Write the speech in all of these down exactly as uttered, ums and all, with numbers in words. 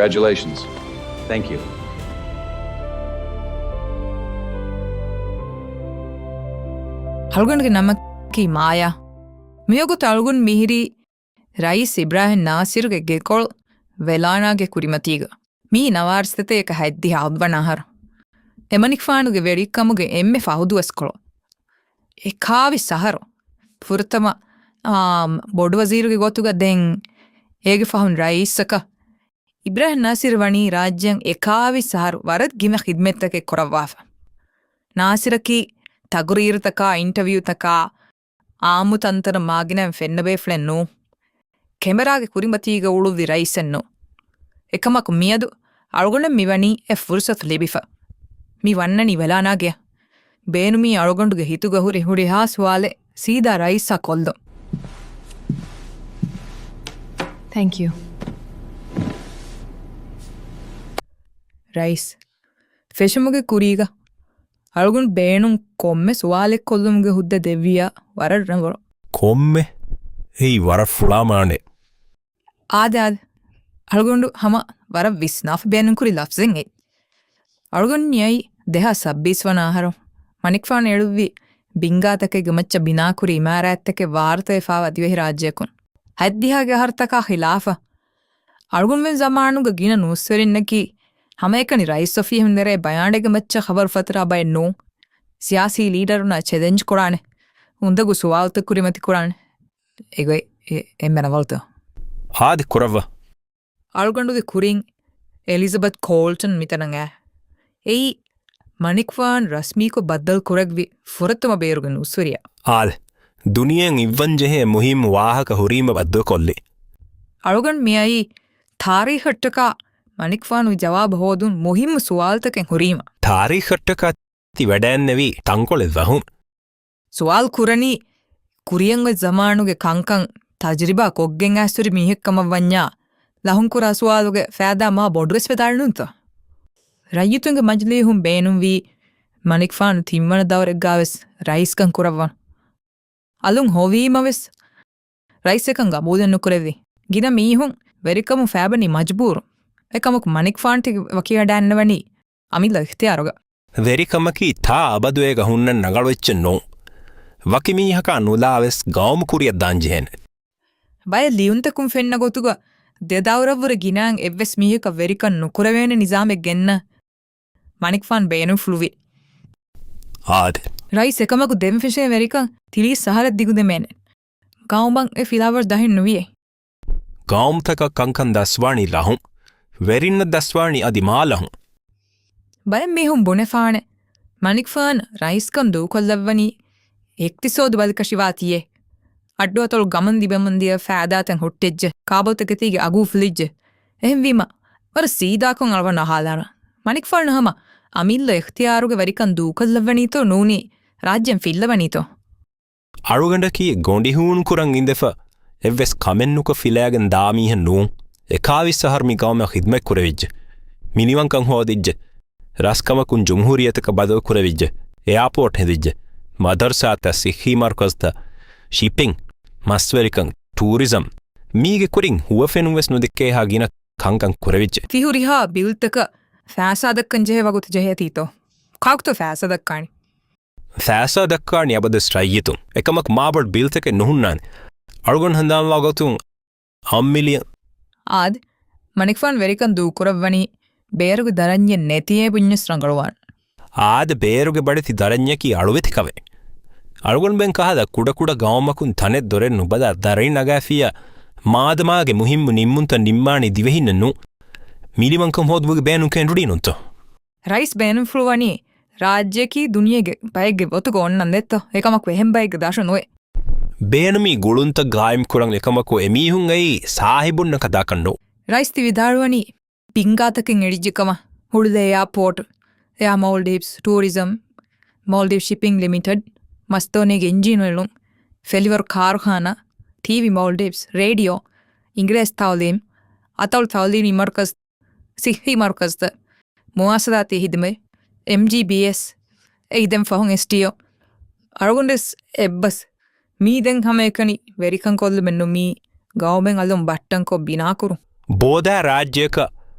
Congratulations. Thank you. އަޅުގަނޑުގެ ނަމަކީ މާޔާ. މިވަގުތު އަޅުގަނޑު މިހިރީ ރައީސް އިބްރާހިމް ނާސިރުގެ ގެކޮޅު ވެލާނާގެ ކުރިމަތީގަ. މީ ނަވާރަސަތޭކަ ހަތްދިހަ އަށްވަނަ އަހަރު. އެމަނިކުފާނުގެ ވެރިކަމުގެ އެންމެ ފަހު ދުވަސްކޮޅު. އެކާވީސް އަހަރު. ފުރަތަމަ، އާ، ބޮޑުވަޒީރުގެ ގޮތުގަ ދެން އޭގެ ފަހުން ރައީސަކަށް އިބްރާހިމް ނާސިރު ވަނީ ރާއްޖެއަށް އެކާވީސް އަހަރު ވަރަށް ގިނަ ޚިދްމަތްތަކެއް ކުރައްވާފަ. ނާސިރަކީ ތަގުރީރުތަކާ، އިންޓަވިއުތަކާ، އާއްމު ތަންތަނަށް މާގިނައިން ފެންނަ ބޭފުޅެއް ނޫން. ކެމެރާގެ ކުރިމަތީގަ އުޅުއްވި ރައީސެއް ނޫން. އެކަމަކު މިއަދު އަޅުގަނޑަށް މިވަނީ އެ ފުރުސަތު ލިބިފަ. މި ވަންނަނީ ވެލާނާގެއަށް. ބޭނުމީ އަޅުގަނޑުގެ ހިތުގަ ހުރި ހުރިހާ ސުވާލެއް ސީދާ ރައީސްއާ ކޮށްލުން. Thank you. ރައީސް، ފެށުމުގެ ކުރީގަ އަޅުގަނޑު ބޭނުން ކޮންމެ ސުވާލެއް ކޮށްލުމުގެ ހުއްދަ ދެއްވިއްޔާ ވަރަށް ރަނގަޅު. ކޮންމެ؟ އެއީ ވަރަށް ފުޅާ މާނައެއް. އާދެ، އާދެ. އަޅުގަނޑު ހަމަ ވަރަށް ވިސްނާފަ ބޭނުންކުރި ލަފްޒެއް އެއީ. އަޅުގަނޑު ނިޔައީ ދެހާސް ސައްބީސް ވަނަ އަހަރު މަނިކުފާނު އެޅުއްވި ބިންގާތަކެއްގެ މައްޗަށް ބިނާކުރި އިމާރާތްތަކެއް ވާރުތަވެފާވާ ދިވެހިރާއްޖެއަކުން. ހަތްދިހައިގެ އަހަރުތަކާ ޚިލާފަށް އަޅުގަނޑުމެން ޒަމާނުގަ ގިނަ ނޫސްވެރިންނަކީ ހަމައެކަނި ރައީސް އޮފީހުން ނެރޭ ބަޔާނެއްގެ މައްޗަށް ޚަބަރު ފަތުރާ ބައެއް ނޫން. ސިޔާސީ ލީޑަރުންނާ ޗެލެންޖް ކުރާނެ، އުނދަގޫ ސުވާލުތައް ކުރިމަތި ކުރާނެ. އެގޮތް އެ-، އެންމެ ރަނގަޅުތޯ؟ އާދެ، ކުރައްވާ. އަޅުގަނޑުގެ ކުރިން އެލިޒަބަތް ކޯލްޓަން މިތަނަށް އައި. އެއީ މަނިކުފާނު ރަސްމީކޮށް ބައްދަލު ކުރެއްވި ފުރަތަމަ ބޭރުގެ ނޫސްވެރިޔާ. އާދެ، ދުނިޔެއަށް އިއްވަން ޖެހޭ މުހިއްމު ވާހަކަ ހުރީމަ ބައްދަލުކޮށްލީ. އަޅުގަނޑު މިއައީ ތާރީޚަށްޓަކާ މަނިކުފާނުގެ ޖަވާބު ހޯދުން މުހިއްމު ސުވާލުތަކެއް ހުރީމަ. ތާރީޚަށްޓަކާ ތި ވަޑައިންނެވީ ތަންކޮޅެއް ވަހުން. ސުވާލު ކުރަނީ ކުރިއަށް އޮތް ޒަމާނުގެ ކަންކަން ތަޖުރިބާ ކޮށްގެން އައިސްހުރި މީހެއް ކަމަށް ވަންޏާ، ލަހުން ކުރާ ސުވާލުގެ ފައިދާ މާ ބޮޑުވެސް ވެދާނެ ނޫންތޯ؟ ރައްޔިތުންގެ މަޖިލީހުން ބޭނުންވީ މަނިކުފާނު ތިންވަނަ ދައުރެއްގާވެސް ރައީސްކަން ކުރައްވަން. އަލުން ހޮވީމަވެސް ރައީސްއެކަން ގަބޫލެއް ނުކުރެއްވި. ގިނަ މީހުން ވެރިކަމުން ފައިބަނީ މަޖުބޫރު. އެކަމަކު މަނިކުފާނު ތި ވަކިވަޑައިންނަވަނީ އަމިއްލަ އިޚްތިޔާރުގަ. ވެރިކަމަކީ ތާ އަބަދު އޭގަ ހުންނަން ރަނގަޅު އެއްޗެއް ނޫން. ވަކި މީހަކާ ނުލާވެސް ގައުމު ކުރިއަށް ދާން ޖެހޭނެ. ބައެއް ލިޔުންތަކުން ފެންނަ ގޮތުގަ ދެ ދައުރަށްވުރެ ގިނައިން އެއްވެސް މީހަކަށް ވެރިކަން ނުކުރެވޭނެ ނިޒާމެއް ގެންނަ މަނިކުފާނު ބޭނުންފުޅުވި. އާދެ. ރައީސް އެކަމަކު ދެން ފެށޭ ވެރިކަން ތިރީސް އަހަރަށް ދިގުދެމޭނެ. ގައުމަށް އެ ފިލާވަޅު ދަހެއް ނުވިއޭ. ގައުމުތަކަށް ކަންކަން ދަސްވާނީ ރަހުން. ވެރިންނަށް ދަސްވާނީ އަދި މާ ރަހުން. ބައެއް މީހުން ބުނެފާނެ، މަނިކުފާނު ރައީސްކަން ދޫކޮށްލައްވަނީ އިޤްތިޞާދު ބަލިކަށިވާތީއޭ. އައްޑުއަތޮޅު ގަމަން ލިބެމުންދިޔަ ފައިދާތައް ހުއްޓިއްޖެ، ކާބޯތަކެތީގެ އަގު އުފުލިއްޖެ. އެހެންވީމަ، ވަރަށް ސީދާކޮށް އަޅުގަނޑު އަހާލާނަން. މަނިކުފާނު ހަމަ އަމިއްލަ އިޚްތިޔާރުގެ ވެރިކަން ދޫކޮށްލައްވަނީތޯ ނޫނީ ރާއްޖޭން ފިއްލަވަނީތޯ؟ އަޅުގަނޑަކީ ގޮނޑިހޫނު ކުރަން އިނދެފަ އެއްވެސް ކަމެއް ނުކޮށް ފިލައިގެން ދާ މީހެއް ނޫން. އެކާވީސް އަހަރު މި ގައުމަށް ޚިދްމަތް ކުރެވިއްޖެ. މިނިވަންކަން ހޯދިއްޖެ. ރަސްކަމަކުން ޖުމްހޫރިއްޔަތަކަށް ބަދަލު ކުރެވިއްޖެ. އެއާޕޯޓް ހެދިއްޖެ. މަދަރުސާތައް، ޞިއްޙީ މަރުކަޒުތައް، ޝިޕިން، މަސްވެރިކަން، ޓޫރިޒަމް. މީގެ ކުރިން ހުވަފެނުން ވެސް ނުދެއްކޭހާ ގިނަ ކަންކަން ކުރެވިއްޖެ. ތި ހުރިހާ ބިލްތަކަށް ފައިސާ ދައްކަން ޖެހޭ ވަގުތު ޖެހޭތީތޯ؟ ކާކުތޯ ފައިސާ ދައްކާނީ؟ ފައިސާ ދައްކާނީ އަބަދުވެސް ރައްޔިތުން. އެކަމަކު މާބޮޑު ބިލްތަކެއް ނުހުންނާނެ. އަޅުގަނޑު ހަނދާންވާ ގޮތުން އަށް މިލިއަން. އާދެ، މަނިކުފާނު ވެރިކަން ދޫކުރައްވަނީ ބޭރުގެ ދަރަންޏެއް ނެތިއޭ ބުންޏަސް ރަނގަޅުވާނެ. އާދެ، ބޭރުގެ ބަޑެތި ދަރަންޏަކީ އަޅުވެތި ކަމެއް. އަޅުގަނޑުމެން ކަހަލަ ކުޑަކުޑަ ގައުމަކުން ތަނެއް ދޮރެއް ނުބަލާ ދަރަނި ނަގާފިއްޔާ މާދަމާގެ މުހިއްމު ނިންމުންތައް ނިންމާނީ ދިވެހިންނެއް ނޫން. މިނިވަންކަން ހޯދުމުގެ ބޭނުން ކެނޑުނީ ނޫންތޯ؟ ރައީސް ބޭނުންފުޅުވަނީ ރާއްޖެއަކީ ދުނިޔޭގެ ބައެއްގެ ގޮތުގަ އޮންނަން ދެއްތޯ؟ އެކަމަކު އެހެން ބައެއްގެ ދަށު ނުވޭ. ބޭނުމީ ގުޅުންތައް ގާއިމްކުރަން، އެކަމަކު އެމީހުން އެއީ ސާހިބުންނަކަށް ދާކަށް ނޫން. ރައީސް ތި ވިދާޅުވަނީ ބިންގާތަކެއް އެޅިއްޖެ ކަމަށް. ހުޅުލޭ އެއާޕޯޓް، އެއާ މޯލްޑިވްސް ޓޫރިޒަމް، މޯލްޑިވްސް ޝިޕިން ލިމިޓެޑް، މަސްދޯނީގެ އިންޖީނު އެޅުން، ފެލިވަރު ކާރުޚާނާ، ޓީވީ މޯލްޑިވްސް، ރޭޑިއޯ، އިނގިރޭސި ތައުލީމް، އަތޮޅު ތައުލީމީ މަރުކަޒް، ޞިއްޙީ މަރުކަޒްތައް، މުވާޞަލާތީ ޚިދުމަތް، އެމްޖީބީއެސް، އެއީ ދެން ފަހުން އެސްޓީއޯ. އަޅުގަނޑުވެސް އެއްބަސް މީ ދެން ހަމައެކަނި ވެރިކަން ކޮށްލުމެއް ނޫން، މީ ގައުމެއް އަލުން ބައްޓަންކޮށް ބިނާކުރުން. ބޯދާ ރާއްޖެއަކަށް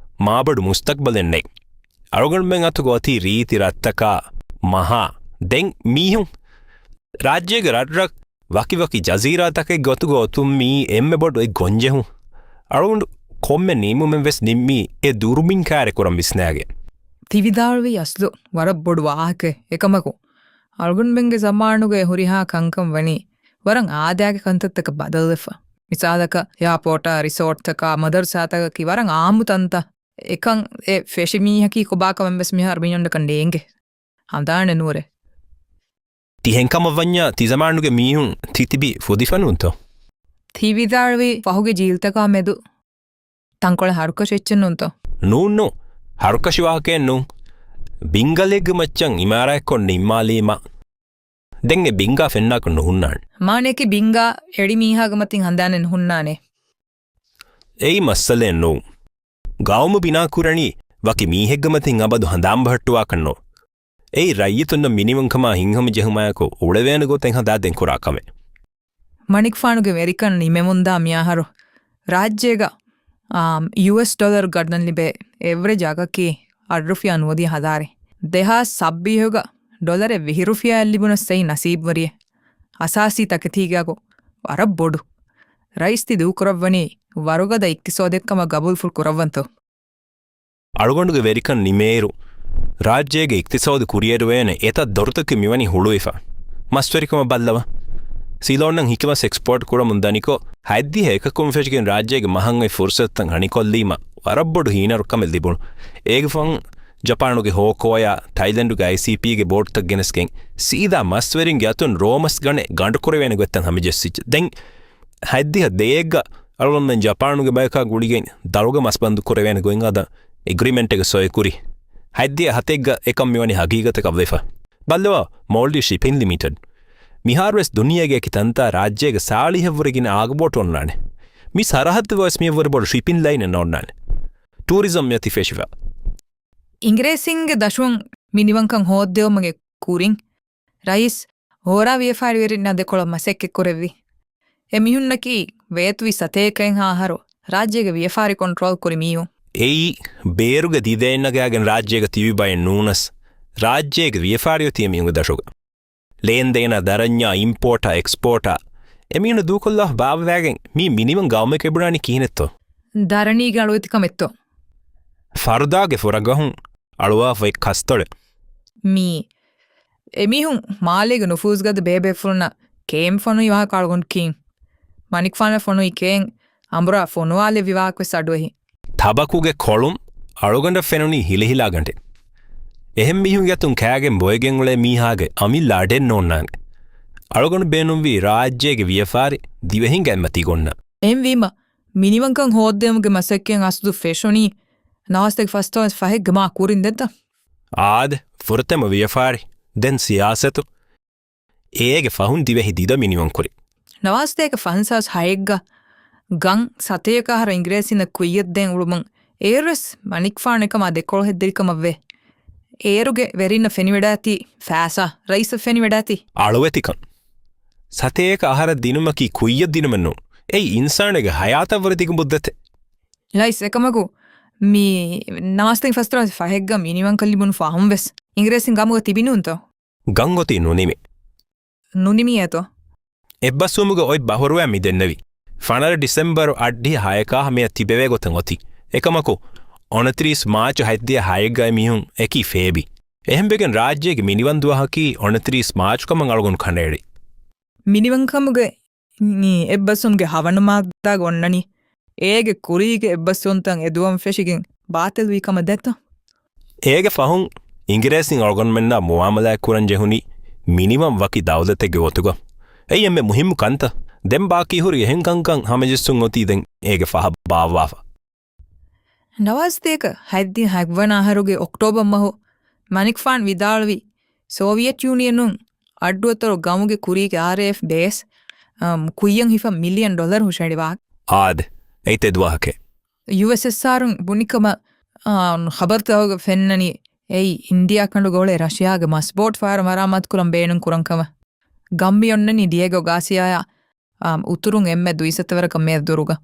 މާބޮޑު މުސްތަޤްބަލެއް ނެތް. އަޅުގަނޑުމެން އަތުގަ އޮތީ ރީތި ރަށްތަކާ މަހާ. ދެން މީހުން ރާއްޖޭގެ ރަށްރަށް ވަކިވަކި ޖަޒީރާތަކެއްގެ ގޮތުގަ އޮތުން މީ އެންމެ ބޮޑު އެއް ގޮންޖެހުން. އަޅުގަނޑު ކޮންމެ ނިންމުމެއް ވެސް ނިންމީ އެ ދުރުމިން ކާރި ކުރަން ވިސްނާގެން. ތި ވިދާޅުވީ އަސްލު ވަރަށް ބޮޑު ވާހަކައެއް. އެކަމަކު، އަޅުގަނޑުމެންގެ ޒަމާނުގައި ހުރިހާ ކަންކަން ވަނީ ވަރަށް އާދައިގެ ކަންތައްތަކަށް ބަދަލުވެފަ. މިސާލަކަށް، އެއާޕޯޓާ، ރިސޯޓްތަކާ، މަދަރުސާތަކަކީ ވަރަށް އާއްމު ތަންތަން. އެކަން އެ ފެށި މީހަކީ ކޮބާކަމެއް ވެސް މިހާރު މީހުންނަކަށް ނޭނގެ. ހަނދާނެއް ނޫރޭ. ތިހެން ކަމަށް ވަންޏާ ތި ޒަމާނުގެ މީހުން ތި ތިބި ފުދިފަ ނޫންތޯ؟ ތި ވިދާޅުވީ ފަހުގެ ޖީލްތަކާ މެދު ތަންކޮޅެއް ހަރުކަށި އެއްޗެއް ނޫންތޯ؟ ނޫން ނޫން. ހަރުކަށި ވާހަކައެއް ނޫން. ބިންގަލެއްގެ މައްޗަށް އިމާރާތްކޮށް ނިންމާލީމަ، ދެން އެ ބިންގާ ފެންނާކަށް ނުހުންނާނެ. މާނައަކީ ބިންގާ އެޅި މީހާގެ މަތިން ހަނދާނެއް ނުހުންނާނެ. އެއީ މައްސަލައެއް ނޫން. ގައުމު ބިނާ ކުރަނީ ވަކި މީހެއްގެ މަތިން އަބަދު ހަނދާން ބަހައްޓުވާކަށް ނޫން. އެއީ ރައްޔިތުންނަށް މިނިވަންކަމާ ހިތްހަމަޖެހުމާއެކު އުޅެވޭނެ ގޮތެއް ހަދާދޭން ކުރާ ކަމެއް. މަނިކުފާނުގެ ވެރިކަން ނިމެމުންދާ މިއަހަރު ރާއްޖޭގަ، އާ، ޔޫއެސް ޑޮލަރު ގަންނަން ލިބޭ އެވްރެޖް އަގަކީ އަށް ރުފިޔާ ނުވަދިހަ ހަޒާރެއް. ދެހާސް ސައްބީސްގަ ޑޮލަރެއް ވިހި ރުފިޔާއެއް ލިބުނަސް އެއީ ނަސީބުވެރިއެއް. އަސާސީ ތަކެތީގެ އަގު ވަރަށް ބޮޑު. ރައީސް ތި ދޫކުރައްވަނީ ވަރުގަދަ އިޤްތިޞާދެއްކަމަށް ގަބޫލުފުޅު ކުރައްވަންތޯ؟ އަޅުގަނޑުގެ ވެރިކަން ނިމޭއިރު، ރާއްޖޭގެ އިޤްތިޞާދު ކުރިއެރުވޭނެ އެތައް ދޮރުތަކެއް މިވަނީ ހުޅުވިފަ. މަސްވެރިކަމަށް ބައްލަވަ. ސިލޯންނަށް ހިކިމަސް އެކްސްޕޯޓް ކުރަމުން ދަނިކޮށް، ހަތްދިހަ އެކަކުން ފެށިގެން ރާއްޖޭގެ މަހަށް އޮތް ފުރުސަތުތައް ހަނިކޮށްލީމަ، ވަރަށް ބޮޑު ހީނަރުކަމެއް ލިބުނު. އޭގެ ފަހުން ޖަޕާނުގެ ހޯކޯޔާ، ތައިލެންޑުގެ އައިސީޕީގެ ބޯޓްތައް ގެނެސްގެން، ސީދާ މަސްވެރިންގެ އަތުން ރޯމަސް ގަނެ ގަނޑުކުރެވޭނެ ގޮތްތައް ހަމަޖެއްސިއްޖެ. ދެން ހަތްދިހަ ދޭއްގަ އަޅުގަނޑުމެން ޖަޕާނުގެ ބަޔަކާ ގުޅިގެން ދަޅުގަ މަސް ބަންދު ކުރެވޭނެ ގޮތް ހަދަން އެގްރިމެންޓެއްގެ ސޮއި ކުރި. ހަތްދިހަ ހަތެއްގަ އެކަން މިވަނީ ހަގީގަތަކަށް ވެފަ. ބައްލަވާ، މޯލްޑިވް ޝިޕިން ލިމިޓެޑް. މިހާރުވެސް ދުނިޔޭގެ އެކި ތަންތާ ރާއްޖޭގެ ސާޅީހެއްވުރެ ގިނަ އާގުބޯޓު އޮންނާނެ. މި ސަރަހައްދުގަވެސް މިއަށްވުރެ ބޮޑު ޝިޕިން ލައިނެއް ނޯންނާނެ. ޓޫރިޒަމް މިއޮތީ ފެށިފަ. އިނގިރޭސިންގެ ދަށުން މިނިވަންކަން ހޯއްދެވުމުގެ ކުރިން ރައީސް ހޯރާ ވިޔަފާރިވެރިންނާ ދެކޮޅަށް މަސައްކަތް ކުރެއްވި. އެ މީހުންނަކީ ވޭތުވި ސަތޭކައެއްހާ އަހަރު ރާއްޖޭގެ ވިޔަފާރި ކޮންޓްރޯލް ކުރި މީހުން. އެއީ ބޭރުގެ ދިދައެއް ނަގާގެން ރާއްޖޭގަ ތިބި ބައެއް ނޫނަސް، ރާއްޖޭގެ ވިޔަފާރި އޮތީ އެމީހުންގެ ދަށުގަ. ލޭންދޭނާ ދަރަންޏާ އިމްޕޯޓާ އެކްސްޕޯޓާ އެމީހުން ދޫކޮށްލާފަ ބާއްވާގެން މީ މިނިވަން ގައުމެކޭ ބުނާނީ ކިހިނެއްތޯ؟ ދަރަނީގެ އަޅުވެތިކަމެއްތޯ؟ ފަރުދާގެ ފުރަގަހުން އަޅުވާފައި ކަސްތޮޅެއް. މީ އެމީހުން މާލޭގެ ނުފޫޒުގަދަ ބޭބޭފުޅުންނަށް ކޭން ފޮނުވި ވާހަކަ އަޅުގަނޑު ކީން. މަނިކުފާނަށް ފޮނުވި ކޭން އަނބުރާ ފޮނުވާލެއްވި ވާހަކަވެސް އަޑުއެހި. ތަބަކުގެ ކޮޅުން އަޅުގަނޑަށް ފެނުނީ ހިލިހިލާ ގަނޑެއް. އެހެން މީހުންގެ އަތުން ކާގެން ބޮއެގެން އުޅޭ މީހާގެ އަމިއްލަ އަޑެއް ނޯންނާނެ. އަޅުގަނޑު ބޭނުންވީ ރާއްޖޭގެ ވިޔަފާރި ދިވެހިންގެ އެންމެ ތިގޮންނަށް. އެހެންވީމަ، މިނިވަންކަން ހޯއްދެވުމުގެ މަސައްކަތް އަސްލު ފެށުނީ ނަވާސްތޭކަ ފަސްދޮޅަސް ފަހެއްގެ މާ ކުރިން ދެންތަ؟ އާދެ، ފުރަތަމަ ވިޔަފާރި، ދެން ސިޔާސަތު. އޭގެ ފަހުން ދިވެހި ދިދަ މިނިވަންކުރި. ނަވާސްތޭކަ ފަންސާސް ހައެއްގަ ގަން ސަތޭކަ އަހަރަށް އިނގިރޭސިންނަށް ކުއްޔަށްދޭން އުޅުމުން އޭރުވެސް މަނިކުފާނު އެކަމާ ދެކޮޅު ހެއްދެވިކަމަށްވޭ. އޭރުގެ ވެރިންނަށް ފެނިވަޑާތީ ފައިސާ، ރައީސަށް ފެނިވަޑާތީ އަޅުވެތިކަން. ސަތޭކަ އަހަރަށް ދިނުމަކީ ކުއްޔަށް ދިނުމެއް ނޫން. އެއީ އިންސާނެއްގެ ހަޔާތަށްވުރެ ދިގު މުއްދަތެއް. ރައީސް، އެކަމަކު މި ނަވާސްތޭކަ ފަސްދޮޅަސް ފަހެއްގަ މިނިވަންކަން ލިބުނު ފަހުން ވެސް އިނގިރޭސިން ގަމުގަ ތިބި ނޫންތޯ؟ ގަން އޮތީ ނުނިމި. ނުނިމިއޭތޯ؟ އެއްބަސްވުމުގެ އޮތް ބަހުރުވައި މި ދެންނެވި. ފަނަރަ ޑިސެމްބަރު އަށްޑިހަ ހައެކާ ހަމަޔަށް ތިބެވޭ ގޮތަށް އޮތީ. އެކަމަކު، އޮނަތިރީސް މާޗު ހަތްދިހަ ހައެއްގައި މީހުން އެކީ ފޭބި. އެހެންވެގެން ރާއްޖޭގެ މިނިވަން ދުވަހަކީ އޮނަތިރީސް މާޗު ކަމަށް އަޅުގަނޑު ކަނޑައެޅި. މިނިވަންކަމުގެ މި އެއްބަސްވުމުގެ ހަވަނަ މާއްދާގަ އޮންނަނީ، އޭގެ ކުރީގެ އެއްބަސްވުންތައް އެދުވަން ފެށިގެން ބާތިލްވީ ކަމަށް ދެއްތޯ؟ އޭގެ ފަހުން އިނގިރޭސިން އަޅުގަނޑުމެންނާ މުއާމަލާތް ކުރަން ޖެހުނީ މިނިވަން ވަކި ދައުލަތެއްގެ ގޮތުގަ. އެއީ އެންމެ މުހިއްމު ކަންތައް. ދެން ބާކީ ހުރި އެހެން ކަންކަން ހަމަޖެއްސުން އޮތީ ދެން އޭގެ ފަހަށް ބާއްވާފަ. ނަވާސްތޭކަ ހަތްދިހަ ހަތްވަނަ އަހަރުގެ އޮކްޓޯބަރ މަހު މަނިކުފާނު ވިދާޅުވި، ސޯވިއެޓް ޔޫނިއަނުން އައްޑުއަތޮޅު ގަމުގެ ކުރީގެ އާރްއޭއެފް ބޭސް، އަމް، ކުއްޔަށް ހިފަ މިލިއަން ޑޮލަރު ހުށަހެޅި ވާހަކަ. އާދެ، އެއީ ތެދު ވާހަކައެއް. ޔޫއެސްއެސްއާރުން ބުނިކަމަށް، އާ، ޚަބަރުތަކުގަ ފެންނަނީ، އެއީ އިންޑިއާ ކަނޑުގަ އުޅޭ ރަޝިޔާގެ މަސްބޯޓް ފަހަރު މަރާމާތުކުރަން ބޭނުން ކުރަން ކަމަށް. ގަން މި އޮންނަނީ ޑިއެގޯ ގާސިޔާއާ، އާ، އުތުރުން އެންމެ ދުއިސައްތަ ވަރަކަށް މޭދު ދުރުގަ.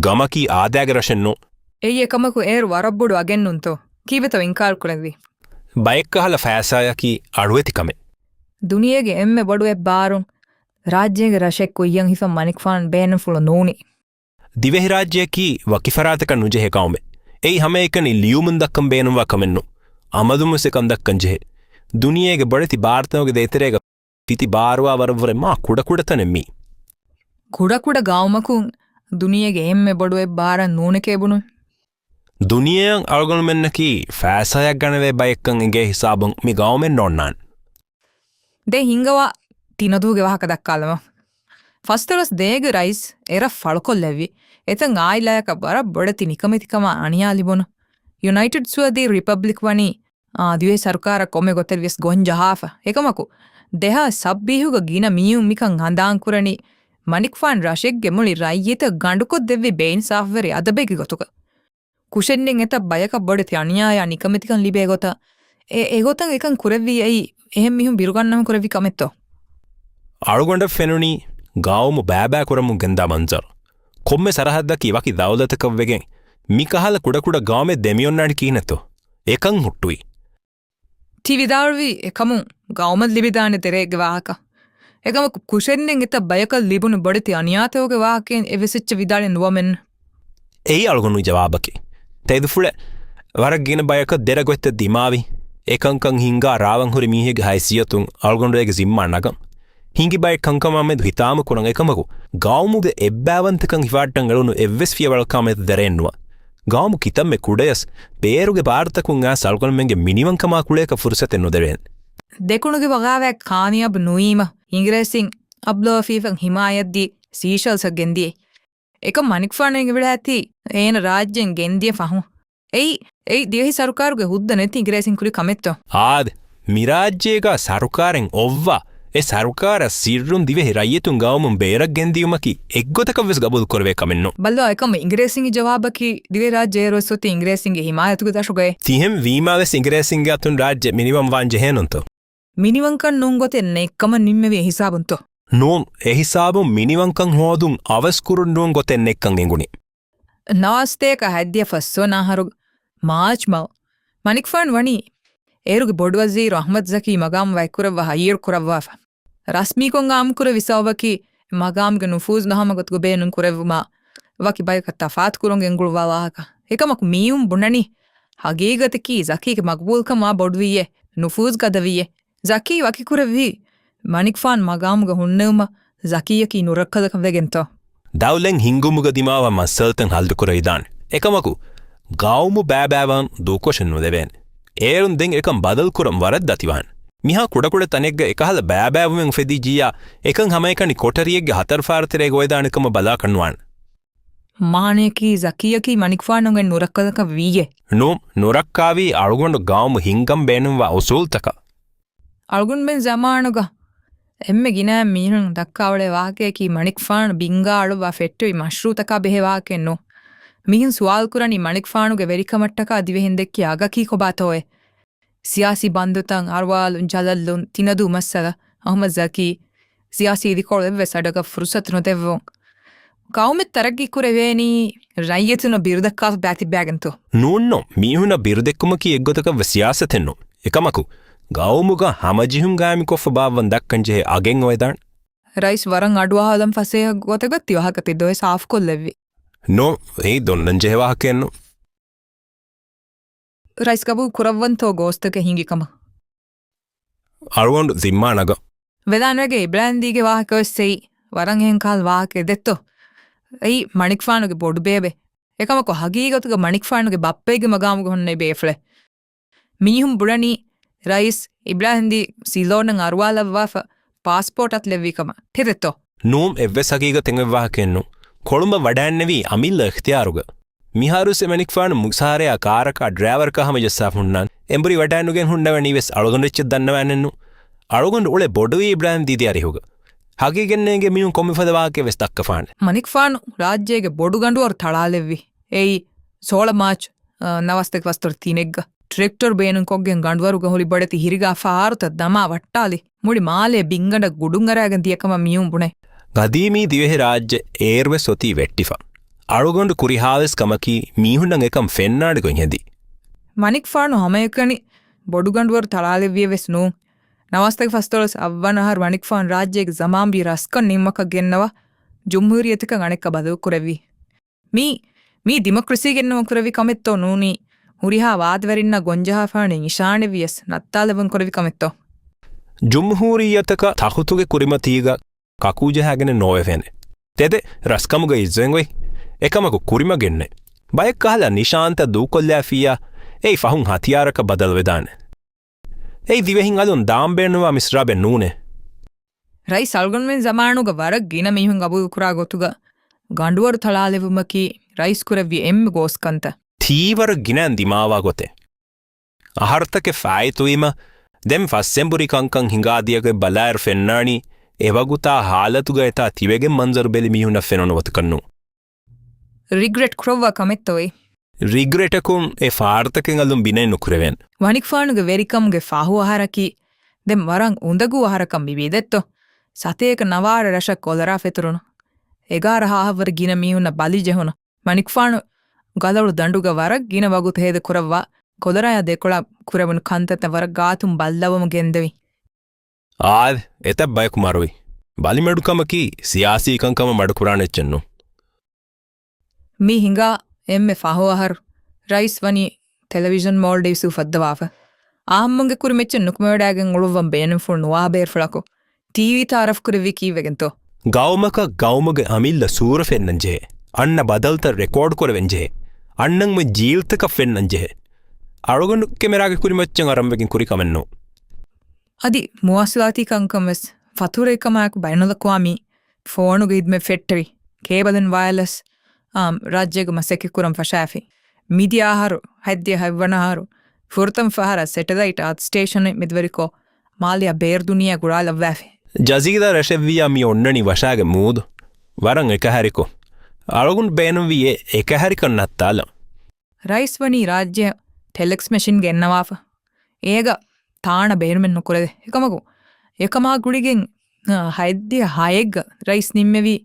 ގަމަކީ އާދައިގެ ރަށެއް ނޫން. އެއީ އެކަމަކު އޭރު ވަރަށް ބޮޑު އަގެއްނޫންތޯ؟ ކީއްވެތޯ އިންކާރު ކުރެއްވީ؟ ބައެއްކަހަލަ ފައިސާއަކީ އަޅުވެތި ކަމެއް. ދުނިޔޭގެ އެންމެ ބޮޑު އެއްބާރުން ރާއްޖޭގެ ރަށެއް ކުއްޔަށް ހިފަން މަނިކުފާނު ބޭނުންފުޅު ނޫނީ. ދިވެހިރާއްޖެއަކީ ވަކި ފަރާތަކަށް ނުޖެހޭ ގައުމެއް. އެއީ ހަމައެކަނި ލިޔުމުން ދައްކަން ބޭނުންވާ ކަމެއްނު. އަމަލުންވެސް އެކަން ދައްކަން ޖެހޭ. ދުނިޔޭގެ ބޮޑެތި ބާރުތަކުގެ ދޭތެރޭގަ ފިތި ބާރުވާ ވަރަށްވުރެ މާ ކުޑަކުޑަ ތަނެއް މީ. ކުޑަކުޑަ ގައުމަކުން ދުނިޔޭގެ އެންމެ ބޮޑު އެއްބާރަށް ނޫނެކޭ ބުނުން. ދުނިޔެއަށް އަޅުގަނޑުމެންނަކީ ފައިސާއަށް ގަނެވޭ ބައެއްކަން އެނގޭ ހިސާބުން މި ގައުމެއް ނޯންނާނެ. ދެން ހިންގަވާ ތިނަދޫގެ ވާހަކަ ދައްކާލަމާ. ފަސްދޮޅަސް ދޭގެ ރައީސް އެރަށް ފަޅުކޮށްލެއްވި. އެތައް އާއިލާއަކަށް ވަރަށް ބޮޑެތި ނިކަމެތިކަމާ އަނިޔާ ލިބުނު. ޔުނައިޓެޑް ސުވަދީ ރިޕަބްލިކް ވަނީ، އާ، ދިވެހި ސަރުކާރަށް ކޮންމެ ގޮތެއް ވިޔަސް ގޮން ޖަހާފަ. އެކަމަކު، ދެހާސް ސައްބީހުގަ ގިނަ މީހުން މިކަން ހަނދާން ކުރަނީ، މަނިކުފާން ރަށެއްގެ މުޅި ރައްޔިތަށް ގަނޑުކޮށްދެއްވި ބޭއިންސާފުވެރި އަދަބެއްގެ ގޮތުގަ. ކުށެއްނެތް އެތައް ބަޔަކަށް ބޮޑެތި އަނިޔާޔާ ނިކަމެތިކަން ލިބޭ ގޮތަށް އެ، އެގޮތަށް އެކަން ކުރެއްވީ އެއީ އެހެން މީހުން ބިރުގަންނަމުން ކުރެއްވި ކަމެއްތޯ؟ އަޅުގަނޑަށް ފެނުނީ ގައުމު ބައިބައި ކުރަމުން ގެންދާ މަންޒަރު. ކޮންމެ ސަރަހައްދަކީ ވަކި ދައުލަތަކަށްވެގެން މިކަހަލަ ކުޑަކުޑަ ގައުމެއް ދެމިއޮންނާނީ ކިހިނެއްތޯ؟ އެކަން ހުއްޓުވީ. ތި ވިދާޅުވީ އެކަމުން ގައުމަށް ލިބިދާނެ ދެރައެއްގެ ވާހަކަ. އެކަމަކު ކުށެއްނެތް އެތައް ބަޔަކަށް ލިބުނު ބޮޑެތި އަނިޔާތަކުގެ ވާހަކައެއް އެއްވެސް އެއްޗެއް ވިދާޅެއް ނުވަމެން. އެއީ އަޅުގަނޑު ޖަވާބަކީ. ތެދުފުޅެއް ވަރަށް ގިނަ ބަޔަކަށް ދެރަ ގޮތްތައް ދިމާވި، އެކަންކަން ހިންގާ ރާވަން ހުރި މީހެއްގެ ހައިސިއްޔަތުން އަޅުގަނޑު އޭގެ ޒިންމާ ނަގަން. ހިނގި ބައެއް ކަންކަމާ މެދު ހިތާމަ ކުރަން އެކަމަކު، ގައުމުގެ އެއްބައިވަންތަކަން ހިފާއްޓަން އެޅުނު އެއްވެސް ފިޔަވަޅަކާ މެދު ދެރައެއް ނުވާ. ގައުމު ކިތަންމެ ކުޑަޔަސް، ބޭރުގެ ބާރުތަކުން އައިސް އަޅުގަނޑުމެންގެ މިނިވަންކަމާ ކުޅޭކަށް ފުރުސަތެއް ނުދެވޭނެ. ދެކުނުގެ ބަޣާވާތް ކާމިޔާބު ނުވީމަ، އިނގިރޭސިން އަބްދުލް ލަތީފަށް ހިމާޔަތްދީ ސީޝަލްސަށް ގެންދިޔައީ. އެކަމް މަނިކުފާނު އެނގިވަޑައިގަތީ އޭނަ ރާއްޖެއިން ގެންދިޔަ ފަހުން. އެއީ، އެއީ ދިވެހި ސަރުކާރުގެ ހުއްދަ ނެތި އިނގިރޭސިން ކުރި ކަމެއްތޯ؟ އާދެ، މިރާއްޖޭގަ ސަރުކާރެއް އޮއްވާ، އެ ސަރުކާރަށް ސިއްރުން ދިވެހި ރައްޔިތުން ގައުމުން ބޭރަށް ގެންދިޔުމަކީ އެއްގޮތަކަށްވެސް ގަބޫލު ކުރެވޭ ކަމެއްނޫން. ބައްލަވާ، އެކަމަށް އިނގިރޭސިންގެ ޖަވާބަކީ ދިވެހިރާއްޖެ އޭރުވެސް އޮތީ އިނގިރޭސިންގެ ހިމާޔަތުގެ ދަށުގައޭ. ތިހެން ވީމާވެސް އިނގިރޭސިންގެ އަތުން ރާއްޖެ މިނިވަން ވާން ޖެހޭނުންތޯ؟ މިނިވަންކަން ނޫން ގޮތެއް ނެތްކަމަށް ނިންމެވި ހިސާބުންތޯ؟ ނޫން، އެހިސާބުން މިނިވަންކަން ހޯދުން އަވަސްކުރުން ނޫން ގޮތެއް ނެތްކަން އެނގުނީ. ނަވާސްތޭކަ ހަތްދިހަ ފަސްވަނަ އަހަރު މާޗް މަހު މަނިކުފާނު ވަނީ އޭރުގެ ބޮޑުވަޒީރު އަޙްމަދު ޒަކީ މަގާމު ވަކިކުރައްވާ ހައްޔަރު ކުރައްވާފަ. ރަސްމީކޮށް އާއްމުކުރެއްވި ސަބަބަކީ މަގާމުގެ ނުފޫޒު ހަމަ ގޮތުގަ ބޭނުން ކުރެއްވުމާ ވަކި ބަޔަކަށް ތަފާތުކުރަން ގެންގުޅުއްވާ ވާހަކަ. އެކަމަކު މީހުން ބުނަނީ ހަގީގަތަކީ ޒަކީގެ މަގުބޫލުކަން ވާ ބޮޑުވީއޭ، ނުފޫޒު ގަދަވީއޭ. ޒަކީ ވަކިކުރެއްވީ މަނިކުފާނު މަގާމުގަ ހުންނެވުމަށް ޒަކީއަކީ ނުރައްކަލަކަށް ވެގެންތޯ؟ ދައުލަތް ހިންގުމުގަ ދިމާވާ މައްސަލަތައް ހައްލުކުރެވިދާނެ. އެކަމަކު، ގައުމު ބައިބައިވާން ދޫކޮށެއް ނުދެވޭނެ. އޭރުން ދެން އެކަން ބަދަލުކުރަން ވަރަށް ދަތިވާނެ. މިހާ ކުޑަކުޑަ ތަނެއްގަ އެކަހަލަ ބައިބައިވުމެއް އުފެދިއްޖިއްޔާ، އެކަން ހަމައެކަނި ކޮޓަރިއެއްގެ ހަތަރު ފާރު ތެރޭ ގޮވެދާނެ ކަމަށް ބަލާކަށް ނުވާނެ. މާނަޔަކީ ޒަކީއަކީ މަނިކުފާނުގެ ނުރައްކަލަކަށް ވީއޭ. ނޫން، ނުރައްކާވީ އަޅުގަނޑު ގައުމު ހިންގަން ބޭނުންވާ އުސޫލުތަކަށް. އަޅުގަނޑުމެން ޒަމާނުގަ އެންމެ ގިނަ މީހުން ދައްކާ އުޅޭ ވާހަކަޔަކީ މަނިކުފާނު ބިންގާ އަޅުއްވާ ފެއްޓެވި މަޝްރޫއުތަކާ ބެހޭ ވާހަކައެއް ނޫން. މީހުން ސުވާލު ކުރަނީ މަނިކުފާނުގެ ވެރިކަމަށްޓަކާ ދިވެހިން ދެއްކި އަގަކީ ކޮބާތޯއޭ؟ ސިޔާސީ ބަންދުތައް، އަރުވާލުން، ޖަލަށްލުން، ތިނަދޫ މައްސަލަ، އަޙްމަދު ޒަކީ، ސިޔާސީ އިދިކޮޅު އެއްވެސް އަޑަކަށް ފުރުސަތު ނުދެއްވުން. ގައުމެއް ތަރައްގީ ކުރެވޭނީ ރައްޔިތުންނަށް ބިރުދައްކާ ބައިތިއްބައިގެންތޯ؟ ނޫން ނޫން، މީހުންނަށް ބިރުދެއްކުމަކީ އެއްގޮތަކަށް ވެސް ސިޔާސަތެއް ނޫން. އެކަމަކު، ގައުމުގަ ހަމަޖެހުން ގާއިމުކޮށްފަ ބާއްވަން ދައްކަން ޖެހޭ އަގެއް އޮވެދާނެ. ރައީސް ވަރަށް އަޑުއަހާލަން ފަސޭހަ ގޮތަކަށް ތި ވާހަކަ ތި ދޮވެ ސާފުކޮށްލެއްވި. ނޫން، އެއީ ދޮންނަން ޖެހޭ ވާހަކައެއް ނޫން. ރައީސް ގަބޫލު ކުރައްވަންތޯ ގޯސްތަކެއް ހިނގި ކަމަށް؟ އަޅުގަނޑު ޒިންމާ ނަގަން. ވެލާނުގެ އިބްރާހިމްދީގެ ވާހަކަވެސް އެއީ ވަރަށް އެހެން ކަހަލަ ވާހަކައެއް ދެއްތޯ؟ އެއީ މަނިކުފާނުގެ ބޮޑުބޭބެ. އެކަމަކު ހަގީގަތުގަ މަނިކުފާނުގެ ބައްޕައެއްގެ މަގާމުގަ ހުންނެވި ބޭފުޅެއް. މީހުން ބުނަނީ ރައީސް އިބްރާހިމްދީ ސިލޯނަށް އަރުވާލައްވާފަ ޕާސްޕޯޓް އަތުލެއްވީ ކަމަށް. ތެދެއްތޯ؟ ނޫން، އެއްވެސް ހަގީގަތެއް އޮތް ވާހަކައެއް ނޫން. ކޮޅުނބަށް ވަޑައިންނެވީ އަމިއްލަ އިޚްތިޔާރުގަ. މިހާރުވެސް އެ މަނިކުފާނު މުސާރަޔާ ކާރަކާ ޑްރައިވަރަކާ ހަމަޖައްސާފަ ހުންނާނެ. އެނބުރި ވަޑައިނުގެން ހުންނަވަނީ ވެސް އަޅުގަނޑު އެއްޗެއް ދަންނަވާނެއްނު. އަޅުގަނޑު އުޅޭ ބޮޑުވީ އިބްރާހިމްދީ ދިޔަ އަރިހުގަ. ހަގީގަތް ނޭނގޭ މީހުން ކޮންމެ ފަދަ ވާހަކައެއް ވެސް ދައްކަފާނެ. މަނިކުފާނު ރާއްޖޭގެ ބޮޑު ގަނޑުވަރު ތަޅާލެއްވި. އެއީ ސޯޅަ މާޗް، އަ، ނަވާސްތޭކަ ފަސްދޮޅަސް ތިނެއްގަ. ޓްރެކްޓަރު ބޭނުންކޮށްގެން ގަނޑުވަރުގަ ހުރި ބޮޑެތި ހިރިގާ ފަހާރުތައް ދަމާ ވައްޓާލި. މުޅި މާލޭ ބިންގަނޑަށް ގުޑުން އަރާގެން ދިޔަ ކަމަށް މީހުން ބުނޭ. ގަދީމީ ދިވެހިރާއްޖެ އޭރުވެސް އޮތީ ވެއްޓިފަ. އަޅުގަނޑު ކުރިހާވެސް ކަމަކީ މީހުންނަށް އެކަން ފެންނާނެ ގޮތް ހެދި. މަނިކުފާނު ހަމައެކަނި ބޮޑުގަނޑުވަރު ތަޅާލެއްވިއެއް ވެސް ނޫން. ނަވާސްތަކެއް ފަސްދޮޅަސް އަށްވަނަ އަހަރު މަނިކުފާނު ރާއްޖޭގެ ޒަމާންވީ ރަސްކަން ނިންމަކަށް ގެންނަވާ، ޖުމްހޫރިއްޔަތަކަށް އަނެއްކާ ބަދަލު ކުރެއްވީ. މީ، މީ ޑިމޮކްރަސީ ގެންނަވަން ކުރެއްވި ކަމެއްތޯ ނޫނީ، ހުރިހާ ވާދަވެރިންނާ ގޮންޖަހާފާނެ ނިޝާނެއްވިޔަސް ނައްތާލެވުން ކުރެއްވި ކަމެއްތޯ؟ ޖުމްހޫރިއްޔަތަކަށް ތަޚުތުގެ ކުރިމަތީގަ ކަކޫ ޖަހާގެނެއް ނޯވެފޭނެ. ތެދެއް ރަސްކަމުގައި އިއްޒަތް އޮތް. އެކަމަކު ކުރިމަގެއްނެއް. ބައެއް ކަހަލަ ނިޝާންތައް ދޫކޮށްލާފިއްޔާ، އެއީ ފަހުން ހަތިޔާރަކަށް ބަދަލުވެދާނެ. އެއީ ދިވެހިން އަލުން ދާން ބޭނުންވާ މިސްރާބެއް ނޫނޭ. ރައީސް އަޅުގަނޑުމެން ޒަމާނުގަ ވަރަށް ގިނަ މީހުން ގަބޫލުކުރާ ގޮތުގަ ގަނޑުވަރު ތަޅާލެވުމަކީ ރައީސް ކުރެއްވި އެންމެ ގޯސް ކަންތައް. ތީވަރު ގިނައިން ދިމާވާ ގޮތެއް. އަހަރުތަކެއް ފާއިތުވީމަ، ދެން ފަސްއެނބުރި ކަންކަން ހިނގާދިޔަގޮތް ބަލާއިރު ފެންނާނީ، އެވަގުތާ ހާލަތުގަ އެތާ ތިބެގެން މަންޒަރު ބެލި މީހުންނަށް ފެނުނު ވަތަކަށް ނޫން. ރިގްރެޓް ކުރައްވާ ކަމެއްތޯއޭ؟ ރިގްރެޓަކުން އެ ފާރުތަކެއް އަލުން ބިނައެއް ނުކުރެވޭނެ. މަނިކުފާނުގެ ވެރިކަމުގެ ފަހު އަހަރަކީ، ދެން ވަރަށް އުނދަގޫ އަހަރަކަށް މިވީ ދެއްތޯ؟ ސަތޭކަ ނަވާރަ ރަށަށް ކޮލަރާ ފެތުރުނު. އެގާރަ ހާހަށްވުރެ ގިނަ މީހުންނަށް ބަލި ޖެހުނު. މަނިކުފާނު ގަލޮޅު ދަނޑުގަ ވަރަށް ގިނަ ވަގުތު ހޭދަ ކުރައްވާ، ކޮލަރާޔާ ދެކޮޅަށް ކުރެވުނު ކަންތައްތައް ވަރަށް ގާތުން ބައްލަވަމުން ގެންދެވި. އާދެ، އެތައް ބަޔަކު މަރުވި. ބަލިމެޑުކަމަކީ ސިޔާސީ ކަންކަމަށް މަޑުކުރާނެ އެއްޗެއް ނޫން. މި ހިނގާ އެންމެ ފަހު އަހަރު ރައީސް ވަނީ ޓެލެވިޝަން މޯލްޑިވްސް އުފައްދަވާފަ. އާއްމުންގެ ކުރިމައްޗަށް ނުކުމެވަޑައިގެން އުޅުއްވަން ބޭނުންފުޅު ނުވާ ބޭރުފުޅަކު ޓީވީ ތައާރަފް ކުރެއްވީ ކީއްވެގެންތޯ؟ ގައުމަކަށް ގައުމުގެ އަމިއްލަ ސޫރަ ފެންނަން ޖެހޭ. އަންނަ ބަދަލުތައް ރެކޯޑް ކުރެވެން ޖެހޭ. އަންނަން އޮތް ޖީލްތަކަށް ފެންނަން ޖެހޭ. އަޅުގަނޑު ކެމެރާގެ ކުރިމައްޗަށް އަރަންވެގެން ކުރި ކަމެއް ނޫން. އަދި މުވާސަލާތީ ކަންކަން ވެސް ފަތުރު އެކަމާއެކު ބައިނަލްއަޤްވާމީ ފޯނުގެ ހިދުމަތް ފެއްޓެވި، ކޭބަލް އެންޑް ވަޔަލެސް، އާ، ރާއްޖޭގަ މަސައްކަތް ކުރަން ފަށާފި. މިދިޔަ އަހަރު، ހަތްދިހަ ހަތްވަނަ އަހަރު، ފުރަތަމަ ފަހަރަށް ސެޓެލައިޓް އާތް ސްޓޭޝަނެއް މެދުވެރިކޮށް، މާލެއަށް ބޭރު ދުނިޔެއަށް ގުޅާލައްވާފި. ޖަޒީރާ ރަށެއްވިއްޔާ މި އޮންނަނީ ވަށާގެ މޫދު. ވަރަށް އެކަހެރިކޮށް. އަޅުގަނޑު ބޭނުންވީ އެ އެކަހެރިކަން ނައްތާލަން. ރައީސް ވަނީ ރާއްޖެއަށް ޓެލެކްސް މެޝިން ގެންނަވާފަ. އޭގަ ތާނަ ބޭނުމެއް ނުކުރެވޭ. އެކަމަކު، އެކަމާ ގުޅިގެން، އަ، ހަތްދިހަ ހައެއްގަ ރައީސް ނިންމެވީ